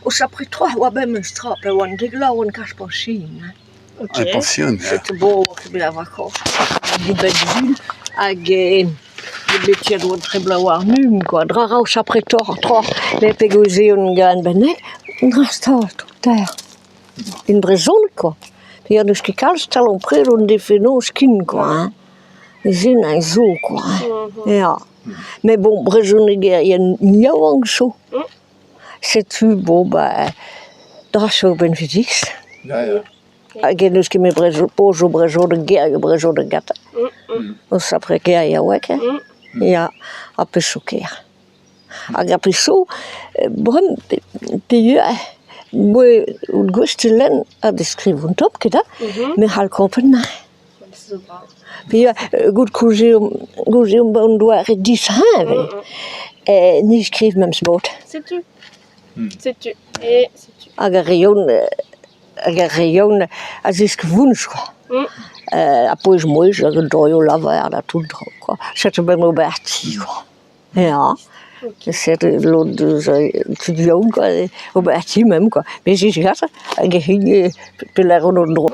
O sapre tra 'oa bet memes tra pa oan dek vloaz 'oan kas pañsion hein. Ok. Pañsion ya. Setu bon 'oa ket bet a vakañsoù bet sul hag bet 'oan tri bloaz warn-ugent kwa. Dra 'ra o sapre torr tra met pegoulz eo on gant bennak dreist-holl tout-à-l'heure. En brezhoneg kwa. Peogwir n'eus ket kalz taolioù-pred hon defe noz ken kwa hein. Se 'na zo kwa hein. Ya. Met bon brezhonegerien yaouank zo. Setu bon ben dra zo benvidik. Ya ya. Hag n'eus ket met pozioù brezhoneg gerioù brezhoneg gantañ. O sapre geriaoueg hein. Ya, ha pezh zo ker. Hag ar pezh zo bremañ peogwir out gouest da lenn ha da skrivañ un tamm ket ha me c'hall kompren neuze. Peogwir goût koulz eo koulz eo an doare disheñvel ni skriv memes mod. Setu. Setu. E setu. Hag ar re yaouank hag ar re yaouank a zesk vounch kwa. Ha pouez-mouezh hag an troioù lavar ha tout traoù kwa. Setu bet ober ti kwa. Ya, setu lod deus tud yaouank kwa, ober ti memp kwa. Met se 'vat hag e hini pelec'h on en-dro.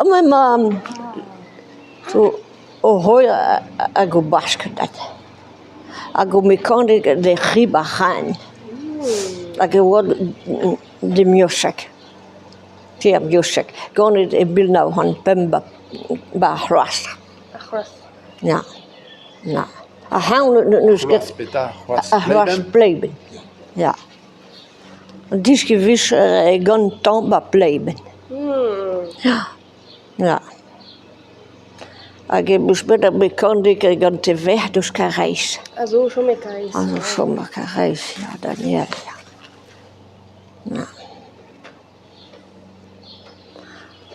Amañ emañ zo o c'holl hag o basket hag o mekanik d'e c'hrib ar c'hagn hag e oa d'e Miocheg, Pierre Miocheg, ganet e 1905 'ba ar C'hloastr. Ar C'hloastr. Ya, ya. Ar c'hraoñ n'eus ket. C'hloaz petra? C'hloaz Ar c'hloaz Pleiben. Ya. Deskiñ 'vez gantañ 'ba Pleiben. Ya, ya. Hag em eus bet ar mekanik gant e verc'h deus Karaez. A zo o chom e Karaez. A zo o chom e Karaez, ya, Daniel, ya. Ya.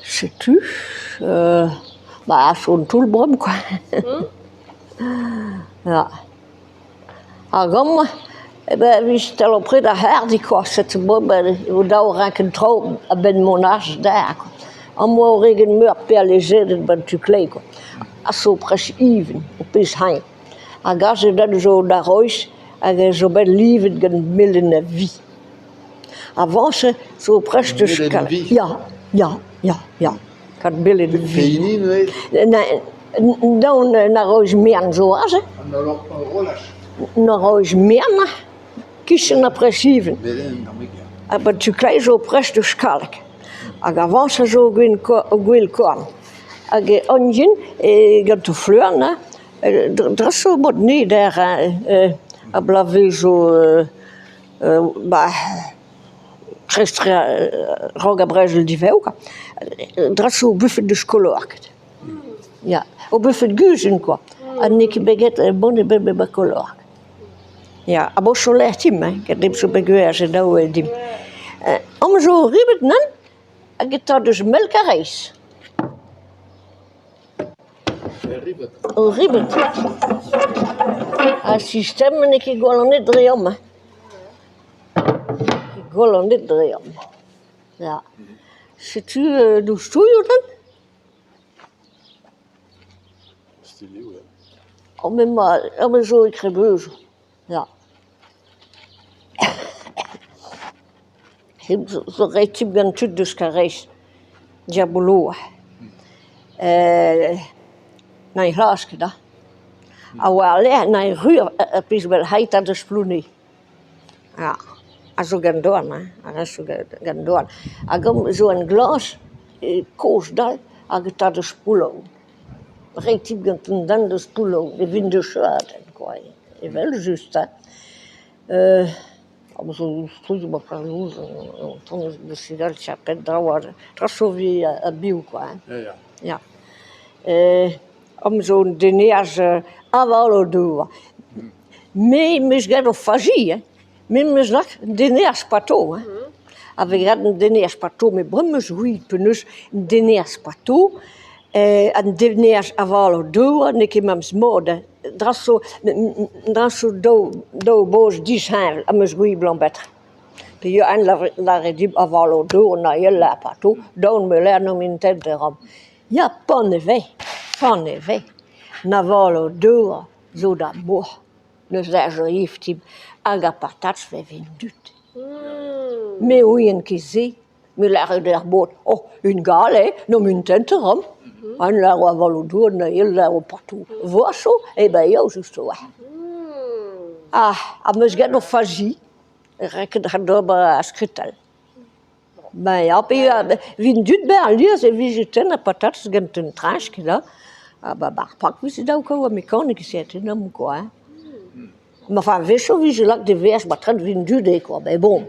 Setu ba son toull bremañ kwa. Ya. Hag amañ eh ben 'vije taol pred ar c'harrdi kwa, setu bremañ e vo dav renkañ traoù a-benn mont aze da kwa. Amañ oa ur meur perlezedet 'ba 'n tu kleiz kwa. A so prest ivin, o pezh hañv. Hag aze 'vel zo da Rois hag a zo bet livet gant melen a vi. Avañset zo prest eus Melen vi. Ya, ya, ya, ya. Gant melen vi. Pehini neuze? Daon na rois merenn zo aze. An horolaj. Na rois merenn, kichen ar presiven. Melen, ar meger. Ha ba tu kleiz zo prest eus kalek. Hag avañset zo gwell korn. Hag an yen gant o fleur, dres zo mod neder a bloavezhioù Ba prestre a-raok ar brezel diwezhañ kwa. Dra zo bufed deus Kolork. Ya, o bufed guzun kwa. Ha n'eo ket bet graet bon ebet bet 'ba Kolork. Ya, ha bon soler dimp hein, get dimp zo bet gwerzhet daou dimp. Amañ zo ribet nann hag e ta deus Melkareiz. Ur ribet. Ar sistem n'eo ket gwall an ed dre amañ. Gwall an ed dre amañ. Ya. Setu douzh-toull eo den? Amañ emañ amañ zo e Krebeuzoù, ya. Zo retip gant tud deus Karaez, diaboloù. N'eñ c'hlask da. Ha war-lerc'h n'eñ ru ar pezh 'vel c'heit deus Plounez. Ya, a zo gant dorn hein, a zo gant dorn. Hag amañ zo un glas kozh-dall hag e ta deus Poulloù. Retip gant un den deus Poulloù evit deus kwa, evel-just hein. Ya. Amañ zo un deneaz avaloù-dour. Me 'm eus graet ur fazi hein, me 'm eus lakaet un deneaz pato hein. A vez graet un deneaz pato met bremañ 'm eus ouiet penaos un deneaz pato an deneaz avaloù-dour n'eo ket memes mod hein. Dra zo dra zo daou boz disheñvel am eus gouiet 'blam petra. Peogwir eñ lâre din avaloù-dour na yela partout, daon me lâr n'on intent a ran. Ya, pan e vez, pan e vez, an avaloù-dour zo d'ar mor, neuze a zo iftim hag ar patatz 'vez evit an dud. Me 'ouien ket se. Me 'lâre d'ar baotr oh ingal eo, 'n em intent a ran. Eñ 'lâro avaloù-douar neuze 'lâro partout 'voaz zo eh ben ya just a-walc'h. Ah ha 'meus graet ur fazi, lakaet d'ober ar skritell. Ben ya evit an dud bezañ alies e vije tennet patatez gant un trañch ket da ? Ha 'ba ar park e vije dav kaout ur mekanik amañ kwa hein. Ma enfin a-wechoù e vije lakaet e veaj matre'n evit an dud eo kwa met bon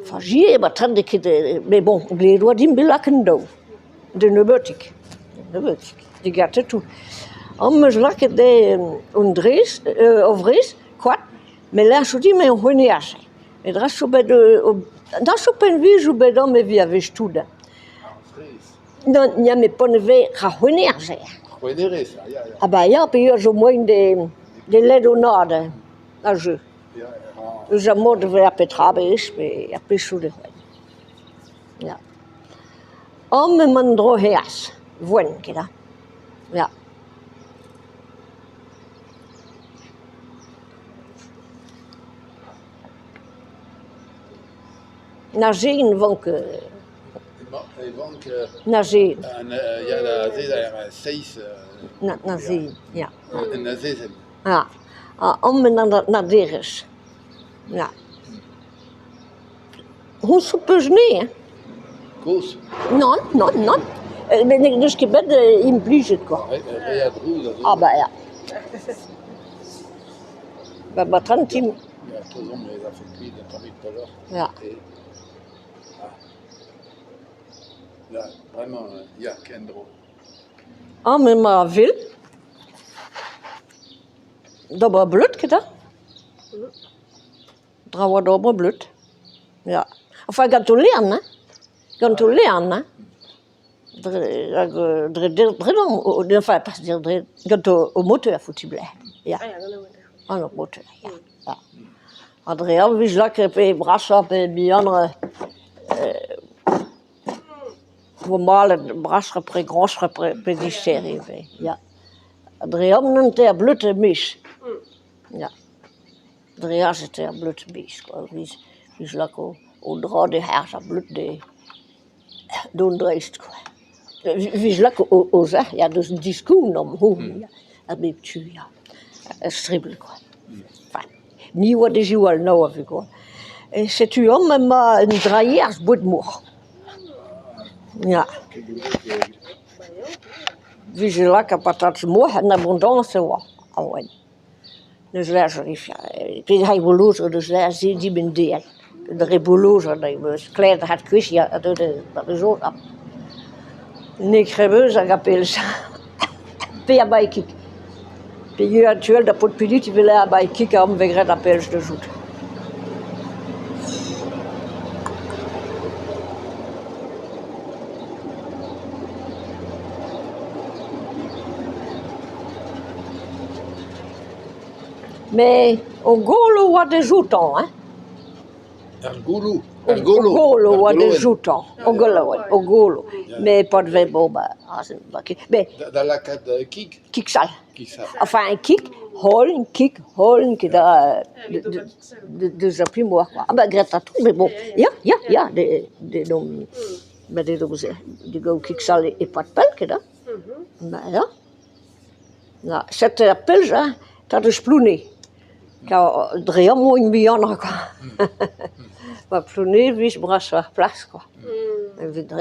fazi eo matre'n n'eo ket met bon dleet e oa din bet lakaet an daou da nebeutik, da nebeutik, degaset tout. Amañ 'm eus lakaet dezhe un drez ur wrez koad met lâr zo din emañ o c'hweniñ aze. Met dra zo bet dra zo peogwir zo bet amañ evit ar wech tout hein. Ar wrez. Nann ya met pa ne vez ra c'hweniñ aze. C'hwennerez, ya ya. Ah bah ya peogwir zo moaien da ledonaat ar jeu. Eus ar mod da vezañ petra bez pe ar pezh zo da c'hwek. Ya. Amañ emañ an dro c'heaz, voen ket hañ, ya. Na zen 'vank E vank na zen. Ya da azezañ seizh. Na zen, ya. Un azezenn. Ya, amañ emañ an naderez, ya. Houzout ho peus anezhi hein ? Kozh. Nann, nann, nann, met n'eus ket bet implijet kwa. Re a drouz a zo. Ah bah ya. Ba matre'n ti. Ya, ez afe kuit un tammig pelloc'h. Ya. Ya, bremañ ya, kendro. Amañ emañ ar vil. D'ober bleud ket 'ta ? Tra oa d'ober bleud, ya. Enfin gant o lern hein, gant o lern hein. Dre hag dre dre enfin pas dre gant o moteur faotibl eo ya. Gant ur moteur ya, ya. Ha dre holl e vez lakaet pe brasoc'h pe bihanoc'h vo malet brasoc'h pe groñsoc'h pe dister ivez ya. Ha dre amañ emañ ar bleud er-maez ya. Dre aze emañ ar bleud er-maez kwa, 'vit lakaat o dra da harzh ar bleud dont dreist kwa. 'Vit lakaat o sac'h ya deus an diskoulm amañ a bep tu ya, a-stribilh kwa. Enfin ni a oa da ziwall anezho a vugale. Setu amañ emañ un drailherez boued-moc'h ya. 'Vije lakaet patatez moc'h en abondañs e oa a-oa. N'eus pezh a bolojoù deus Dre bolojoù sklaer N'eo ket reuz hag ar pezh pe a bae kig. Peogwir actuel da paotr Pilit e vez a bae kig ha vez graet ar pezh da zout. Met o golo a oa dezoutañ hein. Ar gouloù, ar golo. O golo a oa dezoutañ, o goloenn, o golo. Met e-pad 'vez ober aze ne oa ket. Met Da lakaat kig. Kig-sall. Kig-sall. Enfin kig, holen, kig, holen, ket da deus ar pemoc'h kwa. Ah ben graet 'ta tout met bon, ya, ya, ya, da gaout kig-sall e-pad pell ket hein. Ben ya. Ya, setu ar pezh hein, tad eus Plounez. Dre amañ int bihanoc'h kwa. 'Ba Plounez 'vije brasoc'h plas kwa. Evit.